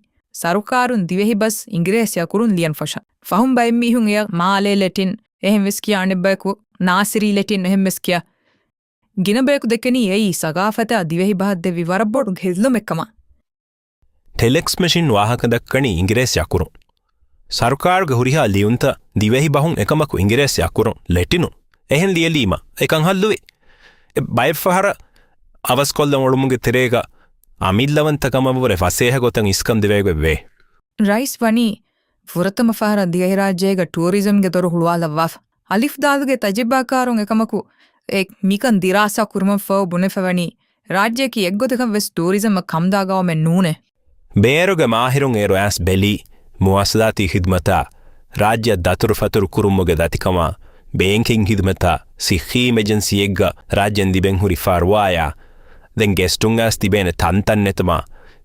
ސަރުކާރުން ދިވެހި ބަސް އިނގިރޭސި އަކުރުން ލިޔަން ފަށަން. ފަހުން ބައެއް މީހުން އެޔަށް މާލޭ ލެޓިން، އެހެން ވެސް ކިޔާ، އަނެއް ބަޔަކު ނާސިރީ ލެޓިން، އެހެން ވެސް ކިޔާ. ގިނަ ބަޔަކު ދެކެނީ އެއީ ސަގާފަތާ ދިވެހި ބަހަށް ދެއްވި ވަރަށް ބޮޑު ގެއްލުމެއް ކަމަށް. ޓެލެކްސް މެޝިން ވާހަކަ ދައްކަނީ އިނގިރޭސި އަކުރުން. ސަރުކާރުގެ ހުރިހާ ލިޔުންތައް ދިވެހި ބަހުން އެކަމަކު އިނގިރޭސި އަކުރުން ލެޓިނުން. އެހެން ލިޔެލީމަ އެކަން ހައްލުވި. އެ ބައެއް ފަހަރަށް އަވަސްކޮށްލަން އުޅުމުގެ ތެރޭގަ އަމިއްލަވަންތަ ކަމަށްވުރެ ފަސޭހަ ގޮތަށް އިސްކަން ދެވޭގޮތް ވޭ. ރައީސް ވަނީ ފުރަތަމަ ފަހަރަށް ދިވެހިރާއްޖޭގަ ޓޫރިޒަމްގެ ދޮރު ހުޅުވާލައްވާފަ. އަލިފް ދާލުގެ ތަޖުރިބާކާރުން އެކަމަކު އެ މިކަން ދިރާސާ ކުރުމަށްފަހު ބުނެފަވަނީ، ރާއްޖެއަކީ އެއްގޮތަކަށް ވެސް ޓޫރިޒަމަށް ކަމުދާ ގައުމެއް ނޫނޭ. ބޭރުގެ މާހިރުން އޭރު އައިސް ބެލީ، މުވާސަލާތީ ޚިދުމަތާ، ރާއްޖެއަށް ދަތުރުފަތުރު ކުރުމުގެ ދަތިކަމާ، ބޭންކިން ޚިދުމަތާ، ސިއްހީ އެމަޖެންސީއެއްގަ ރާއްޖެން ލިބެން ހުރި ފަރުވާޔާ، ދެން ގެސްޓުން އައިސް ތިބޭނެ ތަންތަން ނެތުމާ،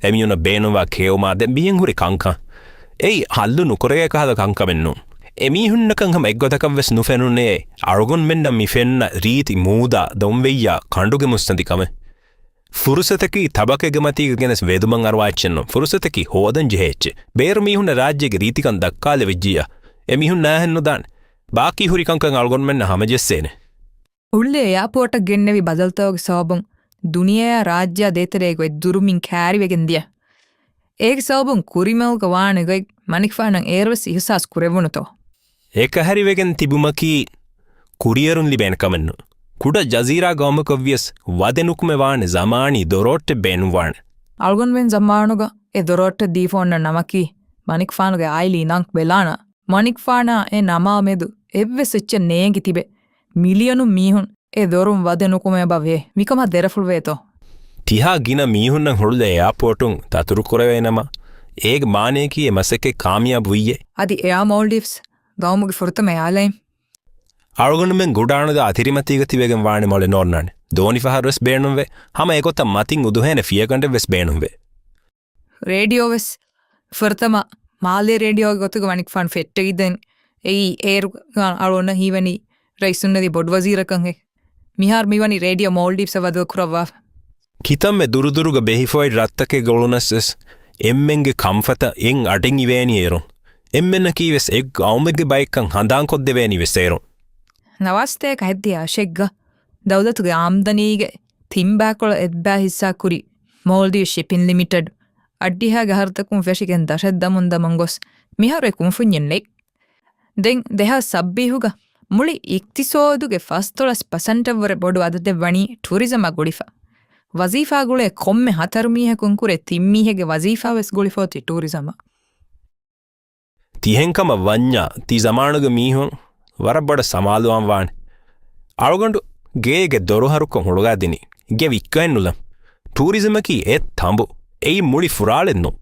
އެމީހުންނަށް ބޭނުންވާ ކެއުމާ، ދެން މިހެން ހުރި ކަންކަން. އެއީ ހައްލު ނުކުރެވޭ ކަހަލަ ކަންކަމެއް ނޫން. އެމީހުންނަކަށް ހަމަ އެއްގޮތަކަށް ވެސް ނުފެނުނޭ، އަޅުގަނޑުމެންނަށް މި ފެންނަ ރީތި މޫދާ ދޮންވެއްޔާ ކަނޑުގެ މުއްސަނދި ކަމެއް. ފުރުސަތަކީ ތަބަކައިގެ މަތީގަ ގެނެސް ވެދުމަށް އަރުވާ އެއްޗެއް ނޫން. ފުރުސަތަކީ ހޯދަން ޖެހޭ އެއްޗެއް. ބޭރު މީހުންނަށް ރާއްޖޭގެ ރީތިކަން ދައްކާލެވިއްޖިއްޔާ، އެމީހުން ނާހެން ނުދާނެ. ބާކީ ހުރި ކަންކަން އަޅުގަނޑުމެންނަށް ހަމަޖެއްސޭނެ. ހުޅުލޭ އެއާޕޯޓަށް ގެންނެވި ބަދަލުތަކުގެ ސަބަބުން ދުނިޔެއާ ރާއްޖެއާ ދޭތެރޭގައި ދުރުމިން ކާރިވެގެން ދިޔަ. އޭގެ ސަބަބުން ކުރިމަލުގަ ވާނެ ގޮތް މަނިކުފާނަށް އޭރުވެސް އިހުސާސް ކުރެވުނުތޯ؟ އެކަހެރިވެގެން ތިބުމަކީ ކުރިއެރުން ލިބޭނެ ކަމެއް ނޫން. ކުޑަ ޖަޒީރާ ގައުމަކަށްވިޔަސް ވަދެ ނުކުމެ ވާނެ ޒަމާނީ ދޮރޯއްޓެއް ބޭނުންވާނެ. އަޅުގަނޑުމެން ޒަމާނުގަ އެ ދޮރޯއްޓެއް ދީފަ އޮންނަ ނަމަކީ މަނިކުފާނުގެ އާއިލީ ނަން ބެލާނާ. މަނިކުފާނާ އެ ނަމާ މެދު އެއްވެސް އެއްޗެއް ނޭނގި ތިބެ މިލިޔަނުން މީހުން އެ ދޮރުން ވަދެ ނުކުމެ ބަވޭ. މިކަމާ ދެރަފުޅުވޭތޯ؟ ތިހާ ގިނަ މީހުންނަށް ހުޅުލޭ އެއާޕޯޓުން ދަތުރު ކުރެވޭނަމަ، އޭގެ މާނަޔަކީ އެ މަސައްކަތް ކާމިޔާބު ވިއްޔޭ. އަދި އެއާ މޯލްޑިވްސް ގައުމުގެ ފުރަތަމަ އެއާލައިން. އަޅުގަނޑުމެން ގުޑާނުގަ އަތިރިމަތީގަ ތިބެގެން ވާނެ މޮޅެއް ނޯންނާނެ. ދޯނި ފަހަރު ވެސް ބޭނުންވޭ. ހަމަ އެގޮތަށް މަތިން އުދުހޭނެ ފިޔަގަނޑެއް ވެސް ބޭނުންވޭ. ރޭޑިއޯ ވެސް ފުރަތަމަ މާލޭ ރޭޑިއޯގެ ގޮތުގަ މަނިކުފާނު ފެއްޓެވި. ދެން އެއީ އޭރު އަޅުގަނޑަށް ހީވަނީ ރައީސުންނަދީ ބޮޑުވަޒީރަކަށް. މިހާރު މިވަނީ ރޭޑިއޯ މޯލްޑިވްސްއަށް ބަދަލު ކުރައްވާފަ. ކިތަންމެ ދުރުދުރުގަ ބެހިފައި ރަށްތަކެއްގަ އުޅުނަސް ވެސް އެންމެންގެ ކަންފަތަށް އެން އަޑެއް އިވޭނީ އޭރުން. އެންމެންނަކީ ވެސް އެއް ގައުމެއްގެ ބައެއްކަން ހަނދާންކޮށްދެވޭނީ ވެސް އޭރުން. ނަވާރަ ސަތޭކަ ހަތްދިހަ އަށެއްގަ ދައުލަތުގެ އާމްދަނީގެ ތިން ބައިކޮޅަށް އެއްބައި ހިއްސާ ކުރި މޯލްޑިވްސް ޝިޕިން ލިމިޓެޑް އަށްޑިހައިގެ އަހަރުތަކުން ފެށިގެން ދަށަށް ދަމުން ދަމަން ގޮސް މިހާރު އެ ކުންފުންޏެއް ނެތް. ދެން ދެހާސް ސައްބީސްގަ މުޅި އިޤްތިޞާދުގެ ފަސްދޮޅަސް ޕަސެންޓަށްވުރެ ބޮޑު އަދަދެއް ވަނީ ޓޫރިޒަމާ ގުޅިފަ. ވަޒީފާ ގުޅޭ ކޮންމެ ހަތަރު މީހަކުން ކުރެ ތިން މީހެއްގެ ވަޒީފާ ވެސް ގުޅިފަ އޮތީ ޓޫރިޒަމާ. ތިހެން ކަމަށް ވަންޏާ ތި ޒަމާނުގެ މީހުން ވަރަށް ބޮޑަށް ސަމާލުވާން ވާނެ. އަޅުގަނޑު ގޭގެ ދޮރު ހަރުކޮށް ހުޅުގާ ދިނީ. ގެ ވިއްކައެއް ނުލަން. ޓޫރިޒަމަކީ އެއް ތަނބު. އެއީ މުޅި ފުރާޅެއް ނޫން.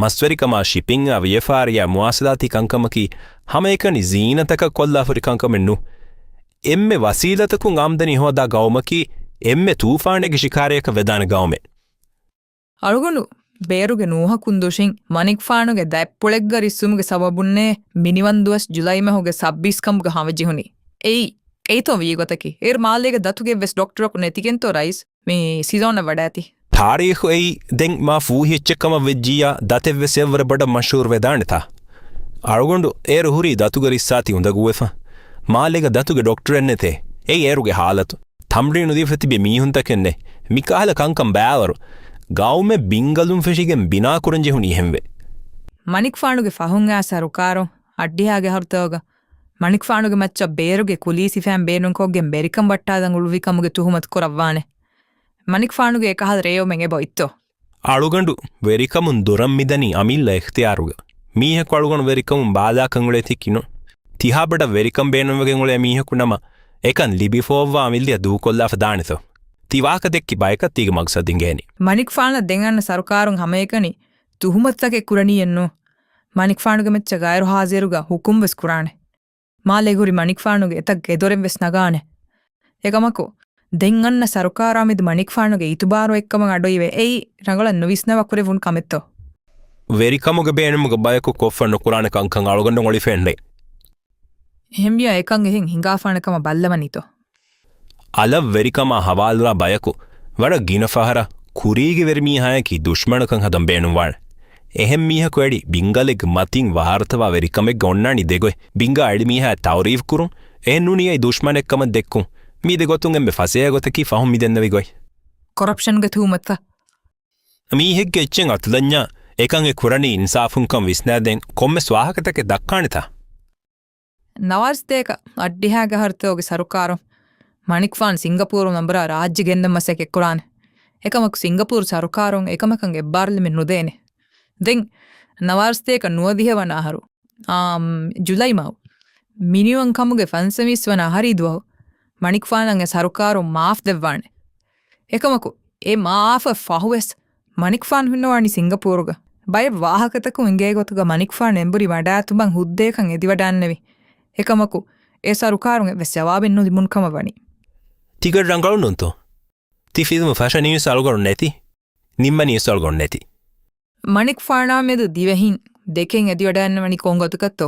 މަސްވެރިކަމާ، ޝިޕިންއާ، ވިޔަފާރިއާ، މުވާސަލާތީ ކަންކަމަކީ ހަމައެކަނި ޒީނަތަކަށް ކޮށްލާފަ ހުރި ކަންކަމެއް ނޫން. އެންމެ ވަސީލަތަކުން އާމްދަނީ ހޯދާ ގައުމަކީ އެންމެ ތޫފާނެއްގެ ޝިކާރަޔަކަށް ވެދާނެ ގައުމެއް. އަޅުގަނޑު ބޭރުގެ ނޫހަކުން ދުށިން މަނިކުފާނުގެ ދަތްޕުޅެއްގަ ރިއްސުމުގެ ސަބަބުންނޭ މިނިވަން ދުވަސް ޖުލައި މަހުގެ ސައްބީސް ކަމުގަ ހަމަޖެހުނީ. އެއީ، އެއީތޯ ވީ ގޮތަކީ. އޭރު މާލޭގެ ދަތުގެ ވެސް ޑޮކްޓަރަކު ނެތިގެންތޯ ރައީސް މި ސީޒޯނަށް ވަޑައިތީ. ތާރީޚު އެއީ ދެން މާ ފޫހި އެއްޗެއް ކަމަށް ވެއްޖިއްޔާ ދަތެއް ވެސް އެއްވަރަށް ބޮޑަށް މަޝްހޫރު ވެދާނެތާ. އަޅުގަނޑު އޭރު ހުރީ ދަތުގެ ރިއްސާތީ އުނދަގޫވެފަ. މާލޭގަ ދަތުގެ ޑޮކްޓަރެއް ނެތޭ. އެއީ އޭރުގެ ހާލަތު. ތަމްރީނު ދީފަ ތިބި މީހުންތަކެއް ނެތް. މިކަހަލަ ކަންކަން ބައިވަރު. ގައުމެއް ބިންގަލުން ފެށިގެން ބިނާކުރަން ޖެހުނީ އެހެންވެ. މަނިކުފާނުގެ ފަހުން އާ ސަރުކާރުން އަށްޑިހައިގެ އަހަރުތަކުގަ މަނިކުފާނުގެ މައްޗަށް ބޭރުގެ ކުލީ ސިފައިން ބޭނުންކޮށްގެން ވެރިކަން ވައްޓާލަން އުޅުއްވި ކަމުގެ ތުހުމަތު ކުރައްވާނެ. މަނިކުފާނުގެ އެކަހަލަ ރޭވުމެއް އެބައޮތްތޯ؟ އަޅުގަނޑު ވެރިކަމުން ދުރަށް މިދަނީ އަމިއްލަ އިޚްތިޔާރުގަ. މީހަކު އަޅުގަނޑު ވެރިކަމުން ބާލާކަން އުޅޭތީ ކިނުން. ތިހާ ބޮޑަށް ވެރިކަން ބޭނުންވެގެން އުޅޭ މީހަކު ނަމަ، އެކަން ލިބިފަ އޮއްވާ އަމިއްލަޔަށް ދޫކޮށްލާފަ ދާނެތޯ؟ ތި ވާހަކަ ދެއްކި ބަޔަކަށް ތީގެ މަގްސަދު އިނގޭނީ. މަނިކުފާނަށް ދެން އަންނަ ސަރުކާރުން ހަމައެކަނި ތުހުމަތުތަކެއް ކުރަނީއެއްނު. މަނިކުފާނުގެ މައްޗަށް ގައިރު ހާޒިރުގަ ހުކުމް ވެސް ކުރާނެ. މާލޭގަ ހުރި މަނިކުފާނުގެ އެތައް ގެދޮރެއް ވެސް ނަގާނެ. އެކަމަކު، ދެން އަންނަ ސަރުކާރާ މެދު މަނިކުފާނުގެ އިތުބާރު އެއްކަމަށް އަޑުއިވޭ. އެއީ ރަނގަޅަށް ނުވިސްނަވާ ކުރެވުނު ކަމެއްތޯ؟ ވެރިކަމުގެ ބޭނުމުގަ ބަޔަކު ކޮށްފަ ނުކުރާނެ ކަންކަން އަޅުގަނޑު އޮޅިފައެއްނެތް. އެހެންވިޔާ އެކަން އެހެން ހިނގާފާނެ ކަމަށް ބައްލަވަނީތޯ؟ އަލަށް ވެރިކަމާ ހަވާލުވާ ބަޔަކު ވަރަށް ގިނަ ފަހަރަށް ކުރީގެ ވެރިމީހާޔަކީ ދުޝްމަނަކަށް ހަދަން ބޭނުންވާނެ. އެހެން މީހަކު އެޑި ބިންގަލެއްގެ މަތިން ވަހާރަތަވާ ވެރިކަމެއްގަ އޮންނާނީ ދެގޮތް. ބިންގާ އެޑި މީހާ ތައުރީފް ކުރުން، އެހެން ނޫނީ އެއީ ދުޝްމަނެއް ކަމަށް ދެއްކުން. މީ ދެ ގޮތުން އެންމެ ފަސޭހަ ގޮތަކީ ފަހުން މި ދެންނެވި ގޮތް. ކޮރަޕްޝަންގެ ތުހުމަތަށް. މީހެއްގެ އެއްޗެއް އަތުލަންޏާ އެކަން އެ ކުރަނީ އިންސާފުންކަން ވިސްނާދޭން ކޮންމެސް ވާހަކަތަކެއް ދައްކާނެތާ؟ ނަވާރަ ސަތޭކަ އަށްޑިހައިގެ އަހަރުތަކުގެ ސަރުކާރުން މަނިކުފާނު ސިންގަޕޫރު މެމްބަރާ ރާއްޖެ ގެންދަން މަސައްކަތް ކުރާނެ. އެކަމަކު ސިންގަޕޫރު ސަރުކާރުން އެކަމަކަށް އެއްބާރުލުމެއް ނުދޭނެ. ދެން ނަވާރަ ސަތޭކަ ނުވަދިހަ ވަނަ އަހަރު، އާ، ޖުލައި މަހު، މިނިވަން ކަމުގެ ފަންސަވީސް ވަނަ އަހަރީ ދުވަހު މަނިކުފާނަށް އެ ސަރުކާރުން މާފް ދެއްވާނެ. އެކަމަކު، އެ މާފަށް ފަހުވެސް މަނިކުފާނު ހުންނަވާނީ ސިންގަޕޫރުގަ. ބައެއް ވާހަކަތަކުން އެނގޭ ގޮތުގަ މަނިކުފާނު އެނބުރި ވަޑާތުބަން ހުއްދަޔަކަށް އެދިވަޑާންނެވި. އެކަމަކު، އެ ސަރުކާރުން އެއްވެސް ޖަވާބެއް ނުލިބުނު ކަމަށް ވަނީ. ތިގަ ރަނގަޅު ނޫންތޯ؟ ތި ފިލްމު ފަށަނީވެސް އަޅުގަނޑު ނެތި. ނިންމަނީވެސް އަޅުގަނޑު ނެތި. މަނިކުފާނާ މެދު ދިވެހިން ދެކެން އެދިވަޑައިންނަވަނީ ކޮން ގޮތަކަށްތޯ؟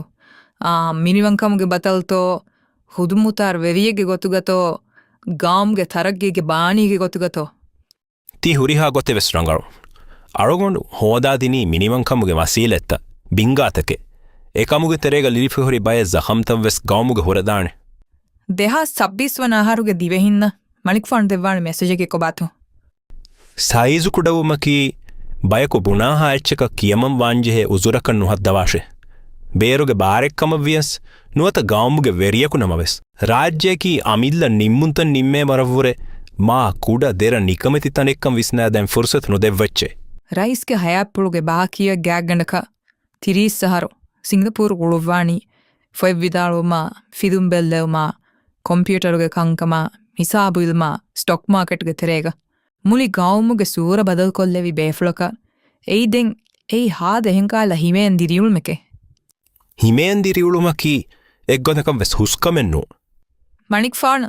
އާ، މިނިވަންކަމުގެ ބަތަލްތޯ؟ ހުދުމުތާރު ވެރިއެއްގެ ގޮތުގަތޯ؟ ގައުމުގެ ތަރައްގީގެ ބާނީގެ ގޮތުގަތޯ؟ ތި ހުރިހާ ގޮތެއް ވެސް ރަނގަޅު. އަޅުގަނޑު ހޯދާދިނީ މިނިވަންކަމުގެ ވަސީލަތްތައް، ބިންގާތަކެއް. އެކަމުގެ ތެރޭގަ ލިބިފަ ހުރި ބައެއް ޒަޚަމްތައް ވެސް ގައުމުގަ ހުރެދާނެ. ދެހާސް ސައްބީސް ވަނަ އަހަރުގެ ދިވެހިންނަށް މަނިކުފާނު ދެއްވާނެ މެސެޖެއް ކޮބާތޯ؟ ސައިޒު ކުޑަވުމަކީ ބަޔަކު ބުނާހާ އެއްޗަކަށް ކިޔަމަން ވާންޖެހޭ އުޒުރަކަށް ނުހައްދަވާށޭ. ބޭރުގެ ބާރެއްކަމަށް ވިޔަސް، ނުވަތަ ގައުމުގެ ވެރިޔަކު ނަމަވެސް، ރާއްޖެއަކީ އަމިއްލަ ނިންމުންތައް ނިންމޭ މަރަށްވުރެ މާ ކުޑަ ދެރަ ނިކަމެތި ތަނެއްކަން ވިސްނާދޭން ފުރުސަތު ނުދެއްވައްޗޭ. ރައީސްގެ ހަޔާތްޕުޅުގެ ބާކީވެ ގާތްގަނޑަކަށް ތިރީސް އަހަރު ސިންގަޕޫރު އުޅުއްވާނީ، ފޮތް ވިދާޅުވުމާ، ފިލުން ބެއްލެވުމާ، ކޮމްޕިއުޓަރުގެ ކަންކަމާ، ހިސާބު އިލްމާ، ސްޓޮކް މާކެޓްގެ ތެރޭގަ މުޅި ގައުމުގެ ސޫރަ ބަދަލުކޮށްލެވި ބޭފުޅަކަށް. އެއީ ދެން، އެއީ ހާދަ އެހެން ކަހަލަ ހިމޭން ދިރިއުޅުމެކޭ. ހިމޭން ދިރިއުޅުމަކީ އެއްގޮތަކަށް ވެސް ހުސްކަމެއް ނޫން. މަނިކުފާނު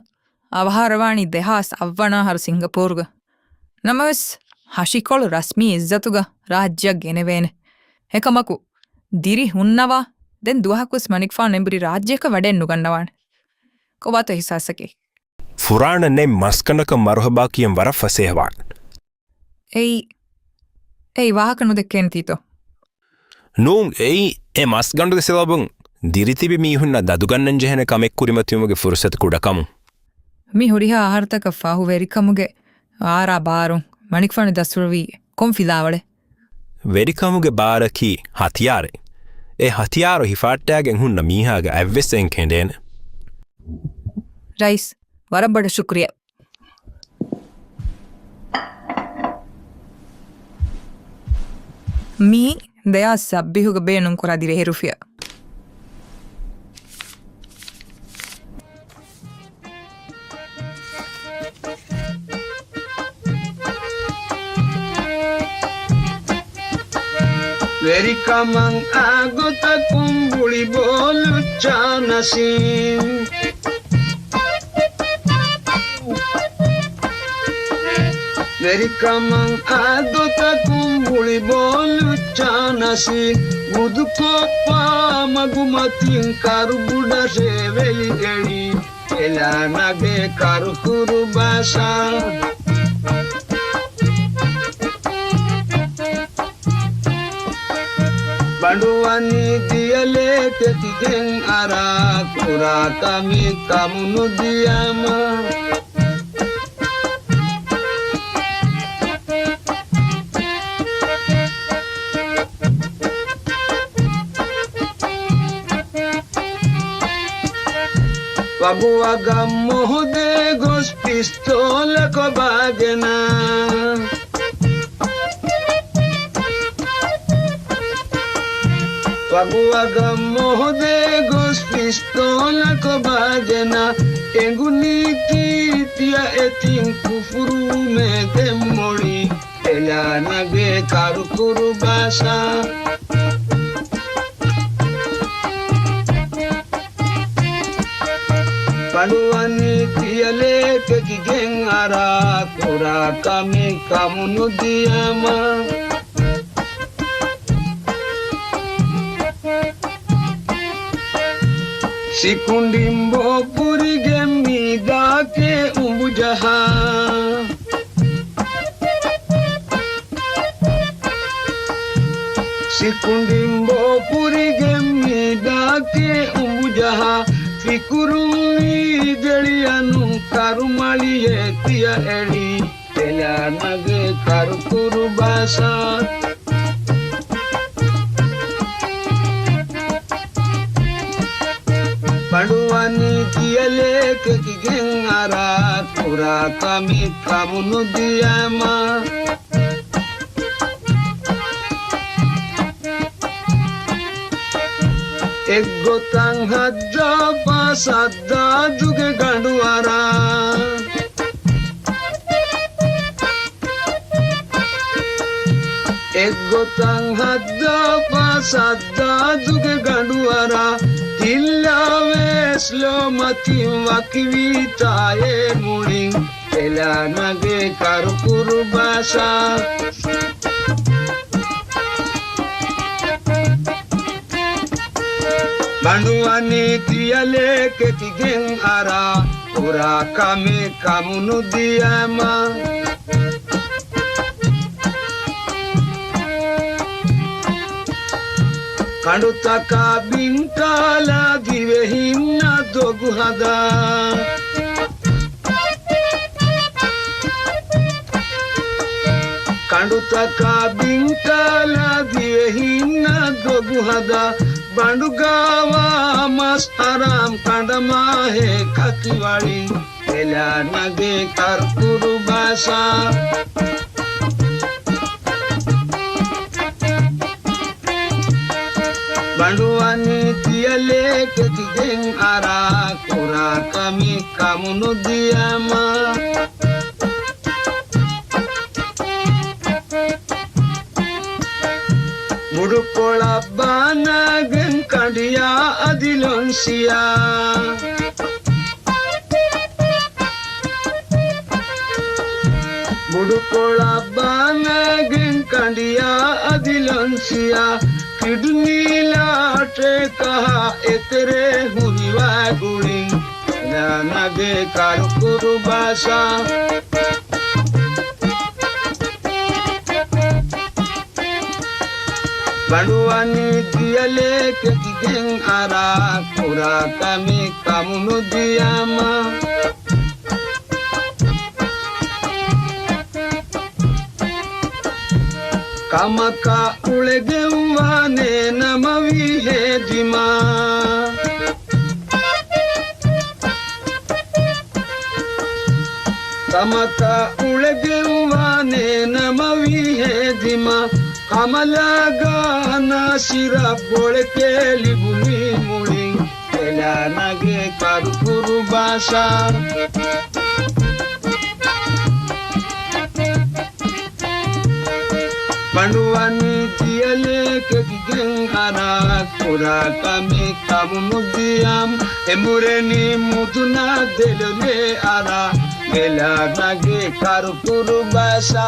އަވަހާރަވާނީ ދެހާސް އަށް ވަނަ އަހަރު ސިންގަޕޫރުގަ. ނަމަވެސް، ހަށިކޮޅު ރަސްމީ އިއްޒަތުގަ ރާއްޖެއަށް ގެނެވޭނެ. އެކަމަކު، ދިރި ހުންނަވާ، ދެން ދުވަހަކުވެސް މަނިކުފާނު އެނބުރި ރާއްޖެއަކަށް ވަޑައެއް ނުގަންނަވާނެ. ކޮބާތޯ އިހްސާސަކީ؟ ފުރާނަ ނެތް މަސްކަނޑަކަށް މަރުހަބާ ކިޔަން ވަރަށް ފަސޭހަވާނެ. އެއީ، އެއީ ވާހަކަ ނުދެއްކޭނެތީތޯ؟ ނޫން، އެއީ އެ މަސްގަނޑުގެ ސަބަބުން ދިރިތިބި މީހުންނަށް ދަދުގަންނަން ޖެހޭނެ ކަމެއް ކުރިމަތިވުމުގެ ފުރުސަތު ކުޑަކަމުން. މި ހުރިހާ އަހަރުތަކަށް ފަހު ވެރިކަމުގެ އާރާ ބާރުން މަނިކުފާނު ދަސްވަރުވީ ކޮން ފިލާވަޅެއް؟ ވެރިކަމުގެ ބާރަކީ ހަތިޔާރެއް. އެ ހަތިޔާރު ހިފާއްޓާގެން ހުންނަ މީހާގެ އަތްވެސް އެން ކެނޑޭނެ. ރައީސް، ވަރަށް ބޮޑަށް ޝުކުރިއްޔާ. މީ ދެއާސް ސައްބީހުގެ ބޭނުންކުރާ ދިވެހި ރުފިޔާ. ވެރިކަމަށް އާ ގޮތަކުން ބުޅި ބޯލުއްޗާ ނަސީމް. ވެރިކަމަށް އާ ގޮތަކުން ބުޅި ބޯލުއްޗާ ނަސީމް. މުދުކޮށްފާ މަގުމަތިން ކަރުބުޑަށޭ ވެލި އެޅީ. އެލާނަގެ ކަރުކުރު ބާސާ. ބަނޑުވަނީ ދިޔަލޭ ކެތިގެން އަރާ، ކުރާ ކަމެއް ކަމުނު ދިޔަމާ. ވަގުވަގަށް މޮހޮދޭ ގޮސް ޕިސްތޯލަކޮ ބާގެނާ. ވަގުވަގަށް މޮހޮދޭ ގޮސް ޕިސްތޯލަކޮ ބާގެނާ. އެނގުނީ ތީ ތިޔަ އެތިން ކުފުރުވުމޭ ދެން މޮޅީ. އެލާނަގެ ކަރުކުރު ބާސާ. ބަނޑުވަނީ ތިޔަލޭ ކެތިގެން އަރާ، ކުރާ ކަމެއް ކަމުނު ދިޔަމާ. ސިކުނޑިން ބޯ ކުރިގެން މީ ދާކޭ އުނބު ޖަހާ. ސިކުނޑިން ބޯ ކުރިގެން މީ ދާކޭ އުނބު ޖަހާ. ފިކުރުން ވީ ދެޅިޔަނު ކަރުމަޅިއެއް ތިޔަ އެޅީ. އެލާނަގެ ކަރުކުރު ބާސާ. ބަނޑުވަނީ ތިޔަލޭ ކެތިގެން އަރާ، ކުރާ ކަމެއް ކަމުނު ދިޔަމާ. އެއްގޮތަށް ހައްދާފާ ސައްދާދުގެ ގަނޑު އަރާ. އެއްގޮތަށް ހައްދާފާ ސައްދާދުގެ ގަނޑު އަރާ. ތިއްލާވެސް ލޯމަތިން ވަކިވީތާއޭ މުޅިން. އެލާނަގެ ކަރުކުރު ބާސާ. ބަނޑުވަނީ ތިޔަލޭ ކެތިގެން އަރާ، ކުރާ ކަމެއް ކަމުނު ދިޔަމާ. ކަނޑުތަކާ ބިންކާލާ ދިވެހިންނަށް ދޮގު ހަދާ. ކަނޑުތަކާ ބިންކާލާ ދިވެހިންނަށް ދޮގު ހަދާ. ބަނޑުގާވާ މަސް ހަރާމް ކަނޑަމާހޭ ކަތިވަޅިން. އެލާނަގެ ކަރުކުރު ބާސާ. ބަނޑުވަނީ ތިޔަލޭ ކެތިގެން އަރާ، ކުރާ ކަމެއް ކަމުނު ދިޔަމާ. ބުޑުކޮޅަށް ބާނާގެން ކަނޑިޔާ އަދި ލޮންސިޔާ. ބުޑުކޮޅަށް ބާނާގެން ކަނޑިޔާ އަދި ލޮންސިޔާ. ކިޑުނީ ލާޓްރޭ ކަހާ އެތެރޭ ހުރިވާ ގުޅިން. އެލާނަގެ ކަރުކުރު ބާސާ. ބަނޑުވަނީ ދިޔަލޭ ކެކިގެން އަރާ، ކުރާ ކަމެއް ކަމުނުދިޔަމާ. ކަމަކާ އުޅެގެން ވާނޭ ނަމަވީ ހޭދިމާ. ކަމަކާ އުޅެގެން ވާނޭ ނަމަވީ ހޭދިމާ. ހަމަލާގާ ނާސިރަށް ބޮޅެކޭ ލިބުނީ މުޅިން. އެލާނަގެ ކަރުކުރު ބާޝާ. ބަނޑުވަނީ ދިޔަލޭ ކެކިގެން އަރާ، ކުރާ ކަމެއް ކަމުނުދިޔަމް. އެނބުރެނީ މުދުނާ ދެލޮލެއް އަރާ، އެލާނަގެ ކަރުކުރު ބާޝާ.